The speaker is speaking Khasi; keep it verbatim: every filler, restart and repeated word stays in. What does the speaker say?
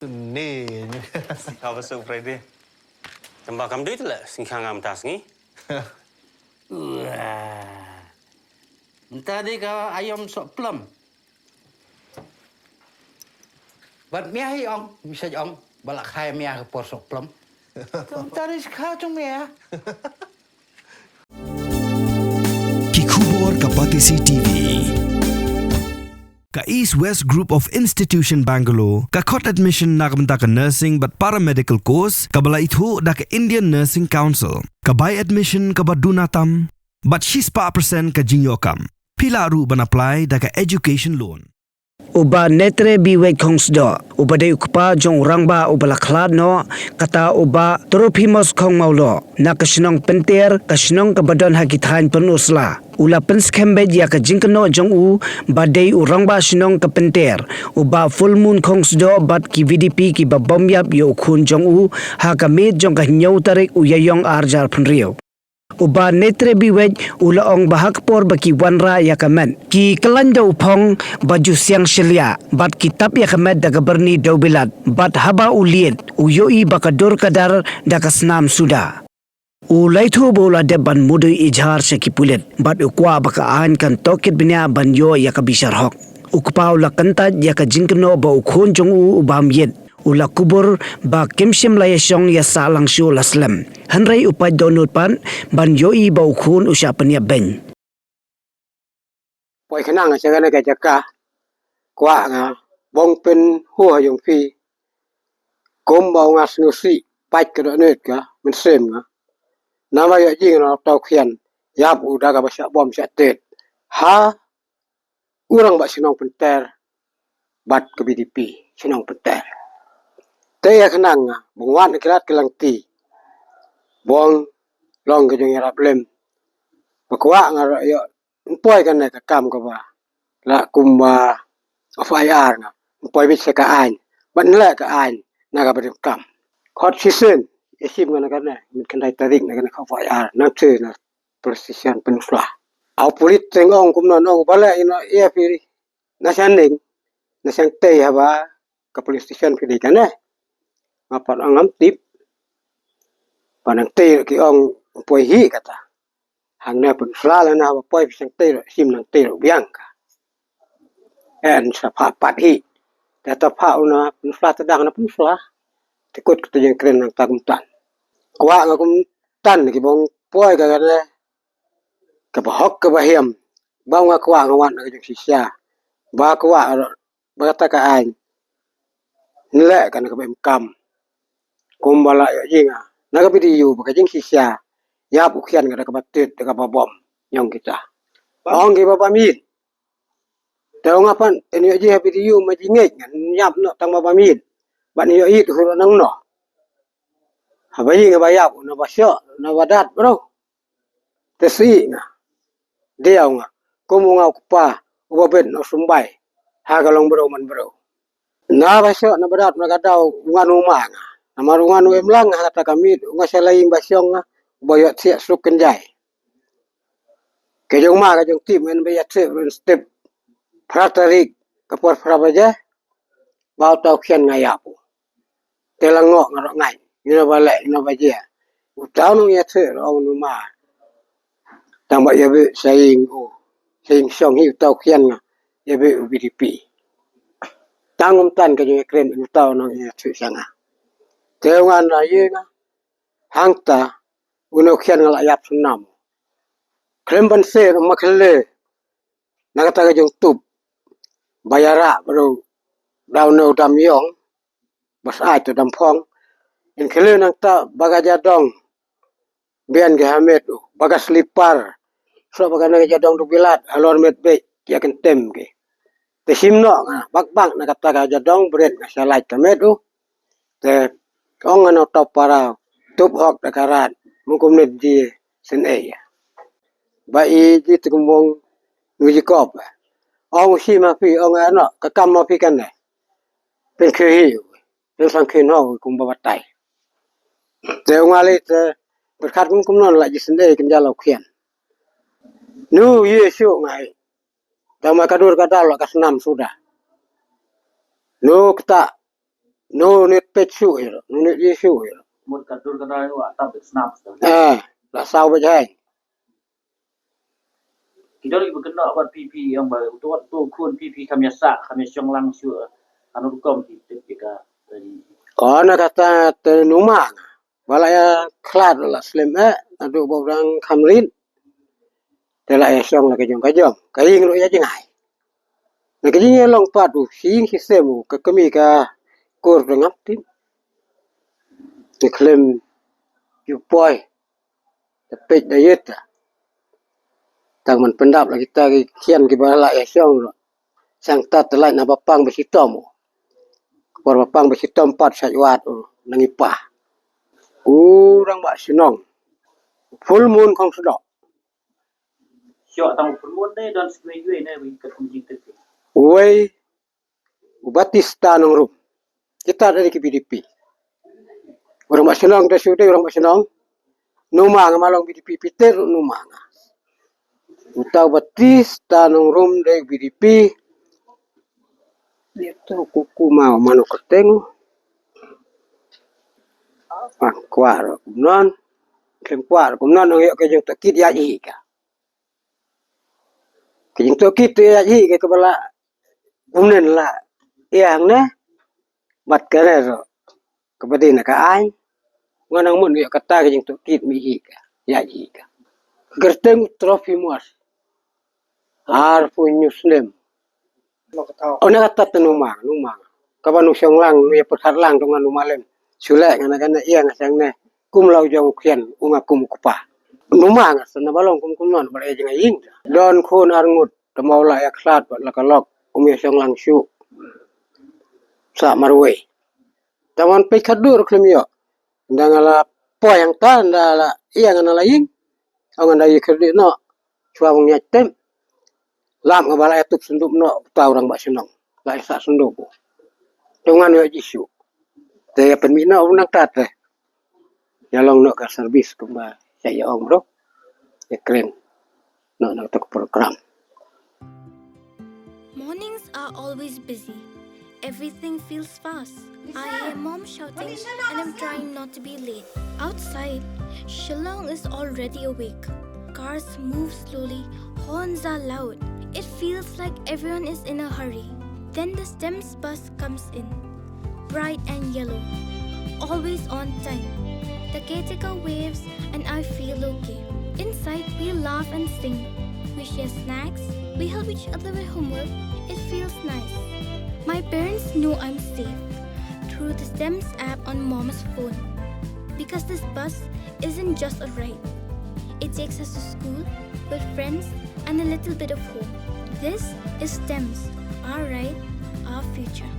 Ni. Ka ba su Friday. Tamba kam dei la sing khang am tas ngi. Wah. Mynta dei ka aïom soh plum. Bad mia hi ong, misa ong, ba la khai mia ka por soh plum. Mynta dei skha jong mia. Ki khubor ka Batesi T V. Ka East West Group of Institution Bangalore ka khot admission na ka bynta ka nursing bad paramedical course kaba la ithuh da ka Indian Nursing Council. Ka bai admission kaba duna tam bad shispah percent ka jingïoh kam. Phi lah ruh ban apply da ka education loan. U Bah Netre Biwek Khongsdoh, uba dei u kpa jong u rangbah uba la khlad noh, kata u Bah Trophimus Khongmawloh, na ka shnong Pynter, ka shnong kaba don ha ki thaiñ Pynursla. U la pynskhem beit ïa ka jingkynnoh jong u ba dei u rangbah shnong ka Pynter, u Bah Fullmoon Khongsdoh bad ki VDP kiba bym ïap ïa u khun jong u, ha ka miet jong ka hynñiew tarik u Ïaïong arhajar phew hynriew. U Bah Netre Biwek u la ong ba ha ka por ba ki wanrah ïa ka met, ki kyllaiñ da u phong ba ju siang shiliah bad ki tap ïa ka met da ka byrni dewbilat, bad haba u lied u ïohi ba ka dur ka dar da ka snam suda. U la ïathuh ba u la dep ban mudui ijhar sha ki pulit bad u kwah ba ka aiñ kan tohkit bniah ban ïoh ïa ka bishar hok. U kpa u la kyntait ïa ka jingkynnoh ba u khun jong u u bam ïit, u la kubur ba kim shym la ïashong ïasah lang shuh la slem. Hynrei u pait dohnud pat ban ïohi ba u khun u shah pynïap beiñ. Poi khnang sha kane ka jaka, kwah nga bong pynhuh ha jong phi, kumba nga sngewsih pait ka dohnud ka mynsiem nga. Namar ïoh jing na tau khian ïap u da kaba shah bom shah tet ha u rangbah shnong Pynter bad ka VDP shnong Pynter. Te ïa khnang nga bong wat na ki lad ki langti, bong long ka jong ïarap lem, ba kwah nga ruh ïoh poi kane ka kam kaba la kumba FIR nga, poi bit sa ka aiñ, ban leh ka aiñ na kaba donkam. Khot shisien ïa shim nga na kane, mit khyndai tarik na kane ka FIR nang te na police station Pynursla. Au pulit teng ong kumno ong ba leh ïa no ïa phi na shaneng, na shangtei haba ka police station phi dei kane. Nga pat ong ngam tip. Ba nang tei ki ong poi hi kata. Hangne Pynursla la na ba poi phi shangtei ruh, shim nang tei ruh biang ka. En sa pha pat hi. Kata pha una Pynursla ta dang na Pynursla. Tikut kata jeng kren nang ta kumtan. Kwah nga kumtan ki bong poi ka kane. Kaba hok kaba hiam. Ba nga kwah nga wan na ka jong shisha. Ba kwah ruh ba kata ka aiñ. Nleh kane kaba em kam. Kumba la ïoh jing nga na ka video ba ka jingshisha ïap u khian nga da kaba tit da kaba bom. Ïong kita. Ong ki ba bam ïit. Te ong apan en ïoh jing ha video ma jingngeit ngan ïap noh tang ba bam ïit. Ban ïoh ïit hur nang noh. Haba jing ba ïap na ba shoh na ba dat bro. Te sih nga. Diaw nga. Kum u nga u kpa uba bet na u sumbai ha ka long briew man briew. Na ba shoh na ba dat na ka daw u ngan u ma nga. Namar u ngan u em lang ha kata ka miet u nga sha la ïing ba shong nga uba ïoh thiah suk kynjai. Ka jong ma ka jong tip ngan ba ïa thiah run step. Phra tarik ka por phra baje. Ba u tau khian nga ïap u. Te la ngoh nga ruh ngai. Ïa ba leh ïa ba jia. U tau nong ïa thir ong nu ma. Tang ba ïa be sa ïing u. Sa ïing shong hi u tau khian nga. Ïa be u VDP. Tang um tan ka jong ïa kren u tau nong ïa thir sa nga. Te u ngan ra ïa nga. Hangta u nong khian nga la ïap snam. Khlem ban ser ma khle. Na kata ka jong tup ba ïa rah bro. Daw no dam ïong. Bas ai to dam phong. In khle nang ta ba ka jadong. Bian ki ha met u ba ka slipar. So ba ka na ka jadong du bilat halor met bek ïa kyntem ki. Te shim noh nga bak bak na kata ka jadong bret nga sha lait ka met u. Te ong nga na u tau para tup hok da ka rat mung kumne di sen ei. Ba i di te kumong nu ji kop. Ong u shim ha phi ong nga no ka kam ma phi kane. Pyn khe hi pyn sang khe no kumba batai. Te ong nga le te berkat kum kum non la ji sen ei kin jalo khian. Nu ye shu ngai. Tang ma ka dur ka dal ka snam suda. Nu kata no nit peit shuh ïa, no nit ïa shuh ïa. Mut ka dur ka dai wa tap snap. Ah, la saw bad hai. Ki don ki ba kynnoh bad phi, phi ong ba uto, uto khun phi, phi kham ïa sah, kham ïa shong lang shuh. Ano rukom phi tip ïa ka. Ko na kata te numa nga. Ba la ïa khlad la slem eh, naduh ba u dang kham rit. Te la ïa shong la ka jong ka jong. Ka ïing ruh ïa jngai. Na ka jingïalong pat u, shi ïing shi sem u, ka kmie ka kur te ngam tip. Te khlem ju poi. Te peit da ïit ta. Tang man pyndap la kita ki khian ki ba la ïa shong ruh. Shang tat te lait na ba pang ba shitom u. Por ba pang ba shitom pat shait wad u nang i pa. U rangbah shnong. Full moon khong sdok. Shuwa tang u full moon ne don sngewei ne wi ka kum jingtip. Uwei u Batista Nongrum. Kita dari ki B D P. Orang ba shnong da shu dei orang ba shnong. Numa nga ma long B D P piter numa nga. Uta u Batista Nongrum dei B D P. Dia tu kuku mau manu keteng. Ah, kwar kumnon. Kem kwar kumnon ong yok ke jong tokit ya ji ka. Ki jingtohkit te ïa hi ka ba la kumne la ïa hangne. Bad ka re ro ka ba dei na ka aiñ. Ngan nang mun ïa kata ki jingtohkit mi hi ka ïa hi ka. Kyrteng u Trophimus. Arphew hynñiew snem. Ona kata te numa, numa. Ka ba nu shong lang, nu ïa pyrkhat lang tu ngan numa lem. Shu leh ngan ka na ïa nga shang ne. Kum la u jong u khian, u nga kum u kpa. Numa nga sa na ba long kum kumnon ba la ïa jngai ïing. Don khun ar ngut, te ma u la ïa khlad bad la ka lok, um ïa shong lang shuh. Sa marwei. Te wan peit khadur khlem ïoh. Nda nga la poi hangta, nda la ïa nga na la ïing. Ong nda ïa kyrdi noh. Shuwa bang ïa tem. Lam nga ba la ïa tup senduk noh uta u rangbah shnong. La ïa sah senduk u. Te ngan ïoh ji shuh. Te ïa pynmih noh u nangta te. Ïa long noh ka service kumba ïa ïa ong bro. Ïa kren. Noh noh ka program. Mornings are always busy. Everything feels fast. I hear mom shouting and I'm trying not to be late. Outside, Shillong is already awake. Cars move slowly, horns are loud. It feels like everyone is in a hurry. Then the STEMS bus comes in. Bright and yellow. Always on time. The caretaker waves and I feel okay. Inside, we laugh and sing. We share snacks. We help each other with homework. It feels nice. My parents know I'm safe through the STEMS app on mom's phone. Because this bus isn't just a ride, it takes us to school, with friends, and a little bit of home. This is STEMS, our ride, our future.